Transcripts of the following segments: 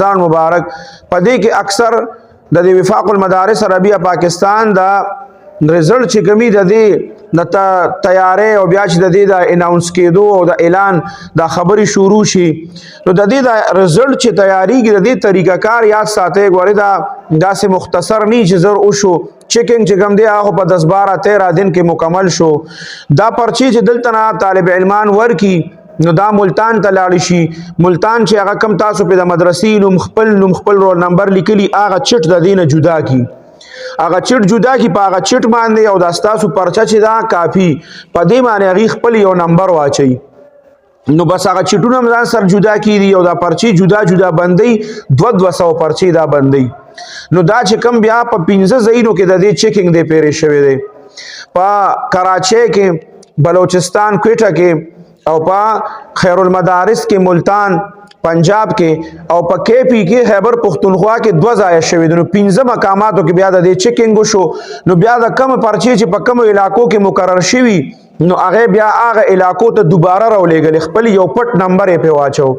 رمضان مبارک په دې کې اکثر د دې وفاق المدارس عربیه پاکستان دا رزلټ چې کمی د دې د تیارې او بیا چې د دې د اناونس کېدو او د اعلان د خبرې شروع شي، نو د دې د رزلټ چې تیاریږي، د دې طریقه کار یاد ساتي. ګورې، دا داسې مختصر نه چې زر وشو. چیکنګ چې کوم دی، هغه په 10، 12، 13 دن کې مکمل شو. دا پرچی چې دلته نه طالب علمان ورکی، نو دا ملتان ته لاړ شي. ملتان چې هغه کم تاسو په د مدرسې نوم، خپل نوم، خپل رول نمبر لیکلی، هغه چټ د دینه جدا کی، هغه چټ جدا کی. په هغه چټ باندې او د تاسو پرچه چې دا کافی، په دې باندې هغه خپل یو نمبر واچي. نو بس هغه چټونه هم ځان سره جدا کیدي او دا پرچی جدا جدا بندي، 200 پرچی دا بندي. نو دا چې کم بیا په 15 ځایونو کې د دې چیکنګ دی پیرې شوی دی، په کراچۍ کې، بلوچستان کوټه کې او په خیر المدارس کې ملتان پنجاب کې او په کې پی کې خیبر پښتونخوا کې دوه ځای شوی دي. نو 15 مقاماتو کې بیا د دې چیکنګ شو. نو بیا د کم پرچې چې په کم علاقو کې مقرر شوی، نو هغه بیا هغه علاقو ته دوباره راولېږل، خپل یو پټ نمبر یې په واچو.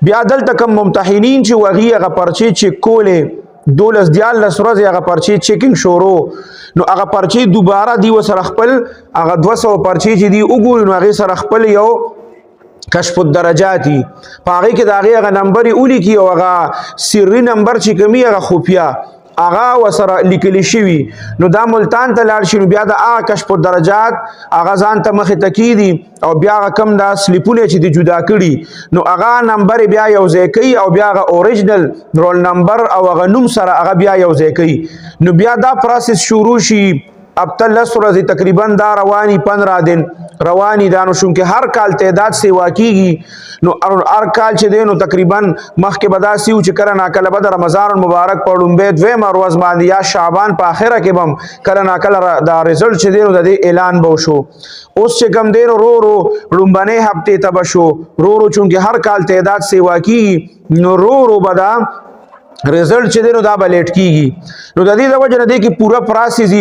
بیا دلته کم ممتحنین چې وغي هغه پرچې چې کولې، 12، 13 ورځې هغه پرچې چیکنګ شروع، نو هغه پرچې دوباره دی وسره خپل هغه 200 پرچې چې دی وګوري، نو هغه سره خپل یو کشف الدرجات په هغه کې د هغه هغه نمبر ولیکي او هغه سری نمبر چې کمی هغه خفیه هغه وسره لیکل شوی. نو دا ملتان ته لاړ شي، نو بیا د هغه کشف الدرجات هغه ځان ته مخې ته کیدي او بیا هغه کم دا سلیپونه چې دی جدا کړي، نو هغه نمبر بیا یو ځای کوي او بیا هغه اوریجنل رول نمبر او هغه نوم سره هغه بیا یو ځای کوي. نو بیا دا پروسس شروع شي. اب ته 10 ورځې تقریبا دا رواني، 15 دن رواني دا. نو چونکه هر کال تعداد سیوا کیږي، نو هر کال چې دی، نو تقریبا مخکې به داسې وو چې کله ناکله به د رمضان المبارک په لومبۍ دویمه ورځ باندې یا شعبان په آخره کې به کله ناکله دا رزلټ چې دی، نو د دې اعلان به وشو. اوس چې کم دی، نو رو رو لومبنۍ هفتې ته به شو. رو رو چونکه هر کال تعداد سیوا کیږي، نو رو رو به دا رزلټ چې دی، نو دا به لیټ کیږي. نو د دې د وجه نه دی کې پوره پروسس.